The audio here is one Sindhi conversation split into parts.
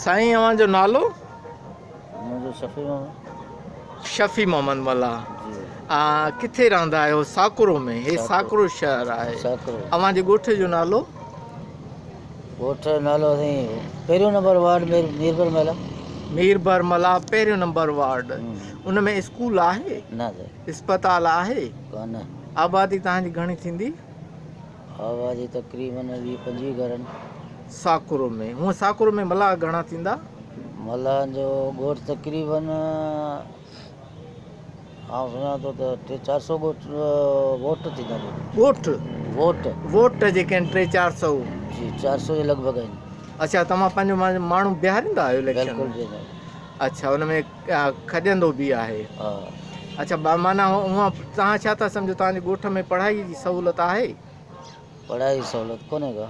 سائين اوهان جو نالو؟ منهنجو شفيع محمد. شفيع محمد ملاح. ڪٿي رهندا آهيو؟ ساڪرو ۾. هي ساڪرو شهر آهي. اوهان جي ڳوٺ جو نالو؟ ڳوٺ جو نالو سائين پهريون نمبر وارڊ ميربر ملاح. ميربر ملاح پهريون نمبر وارڊ. ان ۾ اسڪول آهي؟ نه سائين. اسپتال آهي؟ ڪونه. آبادي توهان جي گهڻي ٿيندي؟ آبادي تقريبن ويهه پنجويهه گهر آهن. ساڪرو ۾. هونء ساڪرو ۾ ملاح گهڻا ٿيندا؟ ملاحن جو ڳوٺ تقريبن آئون سمجهان ٿو ته ٽي چار سو ڳوٺ ووٽ ٿيندا. ڳوٺ؟ ووٽ. ووٽ جيڪي آهن ٽي چار سو. جي چار سو جي لڳ ڀڳ آهن. اڇا توهان پنهنجو ماڻهو بيهاريندا آهيو اليڪشن ۾؟ بلڪل بيهاريندا آهيون. اڇا ان ۾ کڄندو به آهي. ها. اڇا معنيٰ هونء توهان ڇا ٿا سمجهو توهان جي ڳوٺ ۾ پڙهائي جي سهولت آهي؟ پڙهائي جي سهولت ڪونهي ڪا.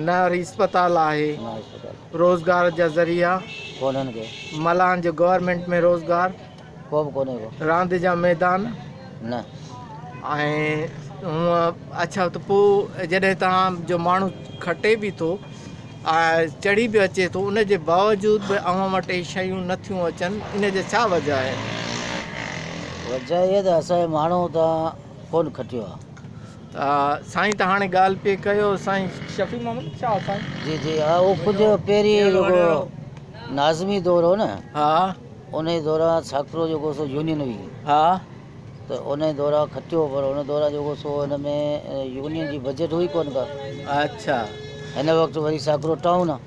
نه وري اسپتال آهي. نه اسپتال. روزگار جا ذريعا؟ ڪونهن ڪي. ملاحن جو گورنمينٽ ۾ روزگار؟ ڪو به ڪونهي ڪو. راند جا ميدان؟ نه. ۽ هونء اڇا ته پوء جڏهن توهان جو ماڻهو کٽي به ٿو ۽ چڙهي به اچي ٿو ان جي باوجود به اوهان وٽ اهي شيون نه ٿيون اچن ان جي ڇا وجه آهي؟ وجه اها ته اسان جي ماڻهو تان ڪونه کٽيو آهي. سائين ته هاڻي ڳالهه پئي ڪيو سائين شفيع محمد ڇا سائين؟ جي جي ها اهو ڪجهه پهرين جيڪو ناظمي دور هو نه ها انهي دوران ساڪرو جيڪو سو يونين هئي ها ته انهي دوران کٽيو پر ان دوران جيڪو سو هن ۾ يونين جي بجيٽ هئي ڪونه ڪا. اڇا. هن وقت وري ساڪرو ٽائون آ.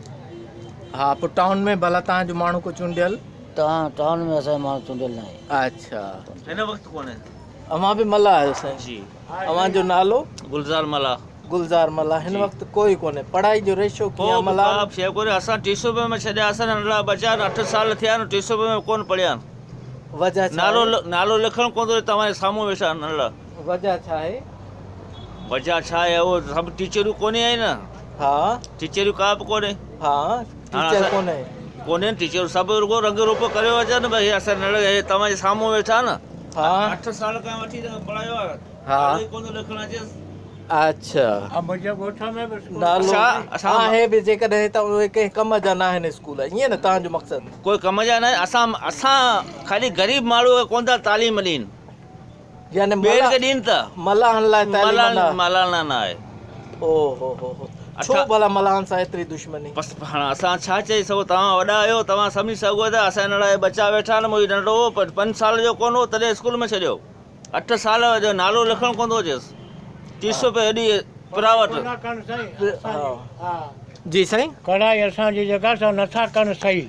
ها پوء ٽائون ۾ ڀلا توهان جو ماڻهو ڪو چونڊيل؟ ٽائون ۾ اسان جو ماڻهو چونڊيل ناهي. اڇا. هن وقت ڪونهي. اوهان به ملاح آهيو سائين؟ جي. اوهان جو نالو؟ گلزار ملاح. گلزار ملاح هن وقت ڪوئي ڪونهي پڙهائي جو ريشو ڪيئن ملاح؟ ڪو به شيء ڪونهي اسان ٽي سو روپيه ۾ ڇڏيا اسان ننڍڙا ٻچا آهن 8 سال ٿيا آهن ٽي سو روپيه ۾ ڪونه پڙهيا آهن. وجه ڇا آهي؟ نالو لکڻ ڪونه ٿو اچي توهان جي سامهون ويٺا آهن ننڍڙا. وجه ڇا آهي؟ وجه ڇا آهي اهو سڀ ٽيچرون ڪونهي آهن نه. ها. ٽيچريون ڪا به ڪونهي. ها ٽيچر ڪونهي. ڪونهي ٽيچر سڀ رڳو رنگ روپ ڪريو اچن ڀئي اسان ننڍڙا هي توهان جي سامهون ويٺا آهن. ها. 8 سال کان وٺي پڙهايو آهي. ها. نالو ئي ڪونه ٿو لکڻ اچيس. اڇا. منهنجي ڳوٺ ۾ به اسڪول نالو اڇا آهي به جيڪڏهن ته اهي ڪنهن ڪم جا ناهن اسڪول ائين نه توهان جو مقصد. ڪوئي ڪم جا ناهن اسان اسان خالي غريب ماڻهو کي ڪونه ٿا تعليم ڏين يعني ٻين کي ڏين ٿا ملاحن لاء تعليم نه ملاحن لاء نه آهي. او هو هو هو ڇو ڀلا ملاحن سان ايتري دشمني. بس هاڻ اسان ڇا چئي سگهون توهان وڏا آهيو توهان سمجهي سگهو ٿا اسان ننڍڙا هي ٻچا ويٺا آهن منهنجو ننڍڙو هو پنج سال جو ڪونه هو تڏهن اسڪول ۾ ڇڏيو. اٺ سال جو نالو لکڻ ڪونه ٿو اچيس. ٽي سو روپيه ايڏي پراوٽ. جي سائين. ڪڙهائي اسان جي جيڪا سا نٿا ڪن صحيح.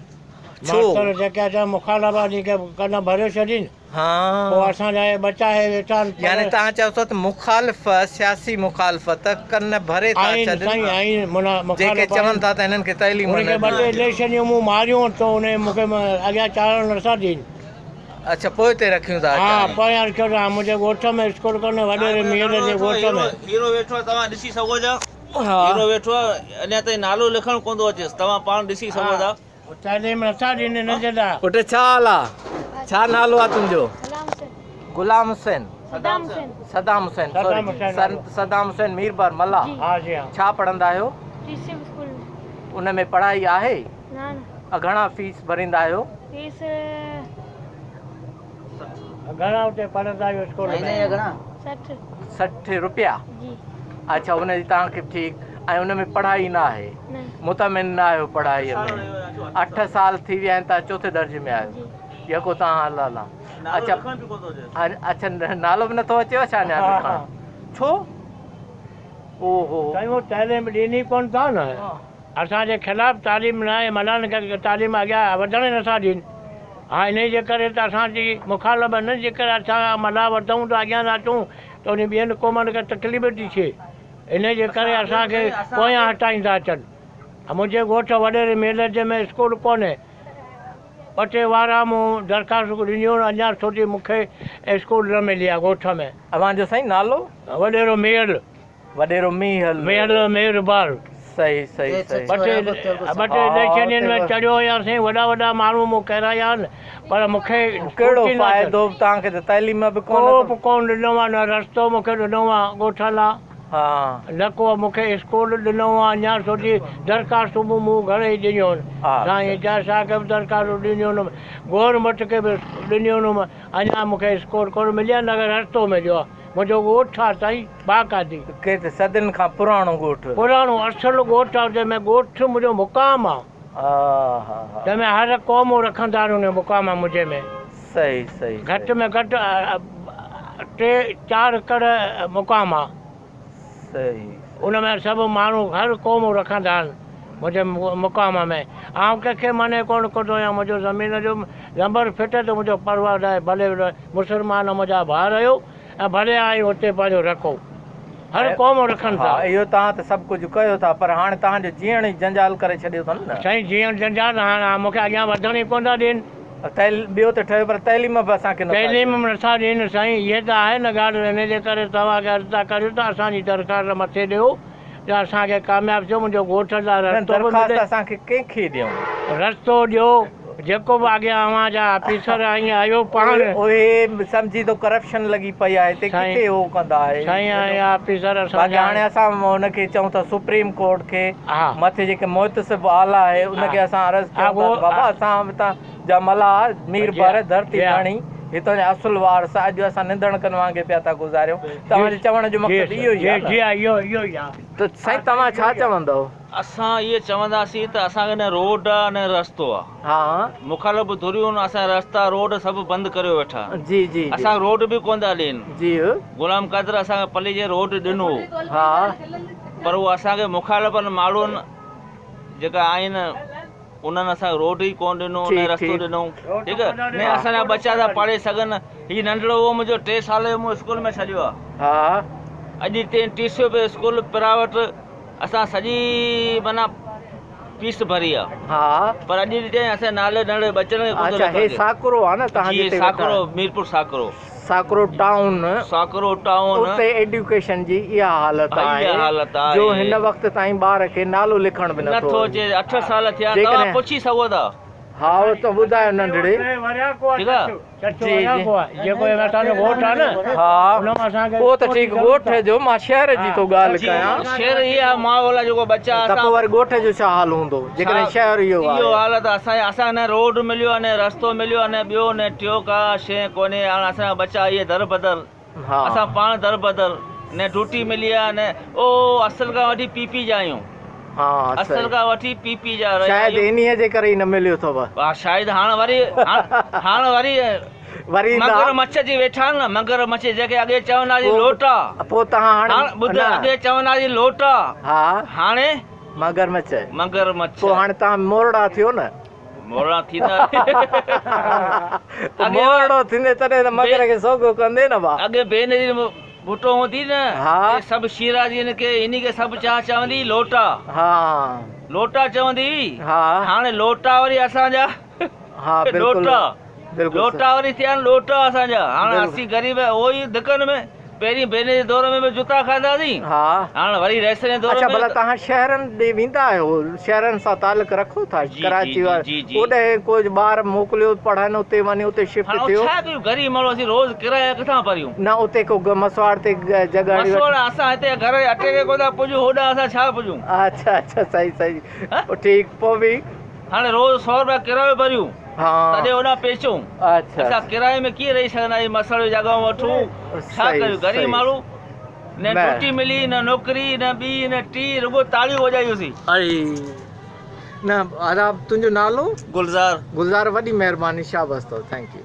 ڇو؟ ماستر جيڪي اچن مخالفت جي کي ڪن ڀريو ڇڏين. ها. پوء اسان جا اهي ٻچا اهي ويٺا آهن. يعني توهان چئو ٿا ته مخالف سياسي مخالفت ڪن ڀري ٿا آهن ڇڏين. سائين آهن منا جيڪي مخالف چون آهن. ٿا ته هنن کي تعليم انهن نه کي ٻه ٽي ڏيو. اليڪشن جون مون ماريون ته انهن مون کي اڳيان چاڙهڻ نٿا ڏين. اڇا پوئتي رکيون ٿا ها اچن. پويان رکيو ٿا منهنجي ڳوٺ ۾ اسڪول ڪونهي وڏيري مير جي ڳوٺ ۾. هيرو ويٺو آهي توهان ڏسي سگهو ٿا هيرو ويٺو آهي اڃا تائين نالو لکڻ ڪونه ٿو اچيس توهان پاڻ ڏسي سگهو ٿا. تعليم نٿا ڏين هن جي لاء. پٽ ڇا حال آ ڇا نالو آ تنهنجو. غلام حسين صدام حسين سوري صدام حسين ميربر ملاح ڇا پڙهندا آهيو ان ۾ پڙهائي آهي گهڻا فيس ڀريندا آهيو. فيس. گهڻا اتي پڙهندا آهيو اسڪول ۾؟ مهيني جا گهڻا؟ 60. 60 روپيا؟ جي. اڇا ان جي توهان کي ٺيڪ ۽ ان ۾ پڙهائي نه آهي؟ نه. مطمئن نه آهيو پڙهائي ۾؟ 8 سال ٿي ويا آهن توهان چوٿين درجي ۾ آهيو؟ جي. يڪو توهان الله الله اڇا اڇا نالو به نٿو اچيو ڇا اڃا لکڻ؟ ڇو؟ او هو. سائين هو تعليم ڏين ئي ڪونه ٿا نه. اسان جي خلاف تعليم ناهي ملان کي تعليم اڳيان وڌڻ ئي نٿا ڏين ها انهي جي ڪري ته اسان جي مخالف هنن جي ڪري اسان ملاح وڌون ته اڳيان ٿا اچون ته انهي ٻين قومن کي تڪليف ٿي ٿئي انهي جي ڪري اسان کي پويان هٽائيندا اچن منهنجي ڳوٺ وڏيري ميلر جي ۾ اسڪول ڪونهي ٻه ٽي وارا مون درخواستون ڏنيون اڃا سوڌي مون کي اسڪول نه ملي آهي ڳوٺ ۾. اوهان جو سائين نالو؟ وڏيرو ميهڙ. وڏيرو ميهل. ميهل ميربار. صحيح صحيح صحيح. ٻه ٽي اليڪشنن ۾ چڙهيو هيان سائين وڏا وڏا ماڻهو مون ڪهرايا آهن پر مون کي ڪهڙو فائدو توهان کي ته تعليم به ڪونه ڪو به ڪونه ڏنو آهي نه رستو مون کي ڏنو آهي ڳوٺ لا. ها. نه ڪو مون کي اسڪول ڏنو آ اڃا سوڌي درخواستون به مون گهڻئي ڏنيون آهن سائين اعجاز شاهه کي به درخواستون ڏنيون هن گورنمينٽ کي به ڏنيون هن اڃا مون کي اسڪول ڪونه مليو آ نه رستو مليو آ منهنجو ڳوٺ آ سائين باقاعدي. ڪي صدين کان پراڻو ڳوٺ. پراڻو اصل ڳوٺ آ جنهن ۾ ڳوٺ منهنجو مقام آ. ها ها ها. جنهن ۾ هر قوم رکندا آهن ان مقام منهنجي ۾. صحيح صحيح. گهٽ ۾ گهٽ ٽي چار ايڪڙ مقام آ. صحيح. ان ۾ سڀ ماڻهو هر قوم رکندا آهن منهنجي مقام ۾. آئون ڪنهن کي منع ڪونه ڪندو آهيان. منهنجو زمين جو نمبر ڦٽي ته منهنجو پرواهه ناهي. ڀلي مسلمان منهنجا ڀائر آهيو ۽ ڀلي آئين اتي پنهنجو رکو. هر قوم رکن ٿا. ها اهو توهان ته سڀ ڪجهه ڪيو ٿا پر هاڻي توهان جو جيئڻ ئي جنجال ڪري ڇڏيو اٿن نه. سائين جيئڻ جنجال هاڻ مون کي اڳيان وڌڻ ئي ڪونه ٿا ڏين. ٻيو ته ٺهيو پر تعليم به اسان کي نٿا ڏين. تعليم به نٿا ڏين سائين اهي ته آهي نه ڳالهه ان جي ڪري توهان کي عرض ٿا ڪريون ته اسان جي درخواست مٿي ڏيو ته اسان کي ڪامياب ٿيو منهنجو ڳوٺ لاء نه رستو به درخواست ملي. اسان کي ڪنهن کي ڏيون. رستو ڏيو جيڪو به اڳيان اوهان جا آفيسر آهين آهيو پاڻ. اهي سمجهي ٿو ڪرپشن لڳي پئي آهي هتي ڪٿي اهو ڪندا آهي سائين آهي آفيسر اسان باقي جا. هاڻي اسان هن کي چئون ٿا سپريم ڪورٽ کي مٿي جيڪي محتسب اعليٰ آهي ان کي اسان عرض ڪيون ٿا ته بابا اسان هتان جا ملاح مير بحر ڌرتي ڌڻي هتان جا اصل وارث اڄ اسان ننڌڻڪن وانگي پيا ٿا گذاريون توهان جي چوڻ جو مقصد اهو ئي آهي نه. جي ها اهو ئي آهي. ته سائين توهان ڇا چوندؤ؟ اسان اهي چونداسين ته اسان کي نه روڊ آ نه رستو آ. ها. مخالف ڌريون اسان جا رستا روڊ سڀ بند ڪريو ويٺا آهن. جي جي جي. اسان کي روڊ به ڪونه ٿا ڏين. جي. غلام قادر اسان کي پليجي روڊ ڏنو. ها. پر اهو اسان کي مخالفن ماڻهن جيڪا آهن انهن اسان کي روڊ ئي ڪونه ڏنو نه رستو ڏنو ٺيڪ آ نه اسان جا ٻچا ٿا پڙهي سگهن هي ننڍڙو هو منهنجو 3 سال جو مون اسڪول ۾ ڇڏيو آ. ها. اڄ تائين ٽي سو روپيه اسڪول پرائيوٽ اسان سڄي معنيٰ فيس ڀري آ. ها. پر اڄ تائين اسان جي نالي ننڍڙي ٻچن کي ڪونه ٿو اڇا هي لکڻ اچي. ساڪرو آ نه توهان جي جتي ويٺا ساڪرو آهيو. ميرپور ساڪرو. ساڪرو ٽائون. ساڪرو ٽائون. اتي ايڊيوڪيشن جي اها حالت اها آهي حالت آهي. جو هن وقت تائين ٻار کي نالو لکڻ به نٿو نٿو اچي. 8 سال ٿيا توهان جيڪڏهن پڇي سگهو ٿا. ها اهو ته ٻڌايو ننڍڙي. ٺيڪ آ. چچو ويا ڪو آهي جيڪو هي اسان جو ڳوٺ آهي نه ها ان مان اسان کي اهو ته ٺيڪ ڳوٺ جو مان شهر جي ٿو ڳالهه جي ڪيان. شهر هي آهي ماحول آهي جيڪو ٻچا ته اسان پوء وري ڳوٺ جو ڇا حال هوندو جيڪڏهن شهر اهو آهي. اهو حال ته اسان اسان کي نه روڊ مليو آهي نه رستو مليو آهي نه ٻيو نه ٽيو ڪا شيء ڪونهي هاڻ اسان جا ٻچا اهي دربدر ها اسان پاڻ دربدر نه ڊيوٽي ملي آهي نه او اصل کان وٺي پي پي جا آهيون ها اصل صحيح کان وٺي پي پي جا رهيا شايد آهيون. انهيء جي ڪري ئي نه مليو اٿو. ها شايد هاڻ وري هاڻ وري وري ايندا. مگر مڇ جي ويٺا آهن نه مگر مڇ جيڪي اڳي چوندا هئاسين لوٽا. پوء توهان هاڻي هاڻ ٻڌ اڳي چوندا هئاسين لوٽا. ها هاڻي مگر مڇ. مگر مڇ. پوء هاڻي توهان مورڙا ٿيو نه. مورڙا ٿيندا. مورڙو ٿيندي تڏهن ته مگر کي سوگهو ڪندي نه ڀاء. اڳي بينظير ڀٽو هوندي نه ها. اهي سڀ شيرازي هن کي انهي کي سڀ ڇا چوندي لوٽا. ها. لوٽا چوندي. ها. هاڻي لوٽا وري اسان جا. ها بلڪل. لوٽا. بلڪل لوٽا وري ٿيا آهن لوٽا اسان جا. هاڻ بلڪل. اسين غريب اهو ئي دڪن ۾ پهرين بيني جي دور ۾ به جوتا کاڌاسين. ها. هاڻ وري رئيسن جي دور اڇا ۾ ڀلا توهان شهرن ڏي ويندا آهيو شهرن سان تعلق رکو ٿا جي جي ڪراچي جي واري جي جي. اوڏانهن ڪو ٻار موڪليو پڙهن اتي وڃي اتي شفٽ هاڻ ٿيو. ڇا ڪيون غريب ماڻهو اسين روز ڪرايا ڪٿان ڀريون. نه اتي ڪو مسواڙ تي جڳهه اهڙي مسواڙ اسان هتي گهر جي اٽي کي ڪونه ٿا پڄون هوڏانهن اسان ڇا پڄون. اڇا اڇا صحيح صحيح ٺيڪ پوء به. هاڻي روز 100 رپيا ڪرايو ڀريون ها تڏهن هوڏانهن پيچون. اڇا اسان ڪرائي ۾ ڪيئن رهي سگهندا آهيون مسواڙ جون جڳهون وٺون ڇا ڪريون غريب ماڻهو نه ڊيوٽي ملي نه نوڪري نه ٻي نه ٽي رڳو تاڙيون وڄايوسين. اڙي نه ادا تنهنجو نالو؟ گلزار. گلزار وڏي مهرباني شابس اٿو thank you.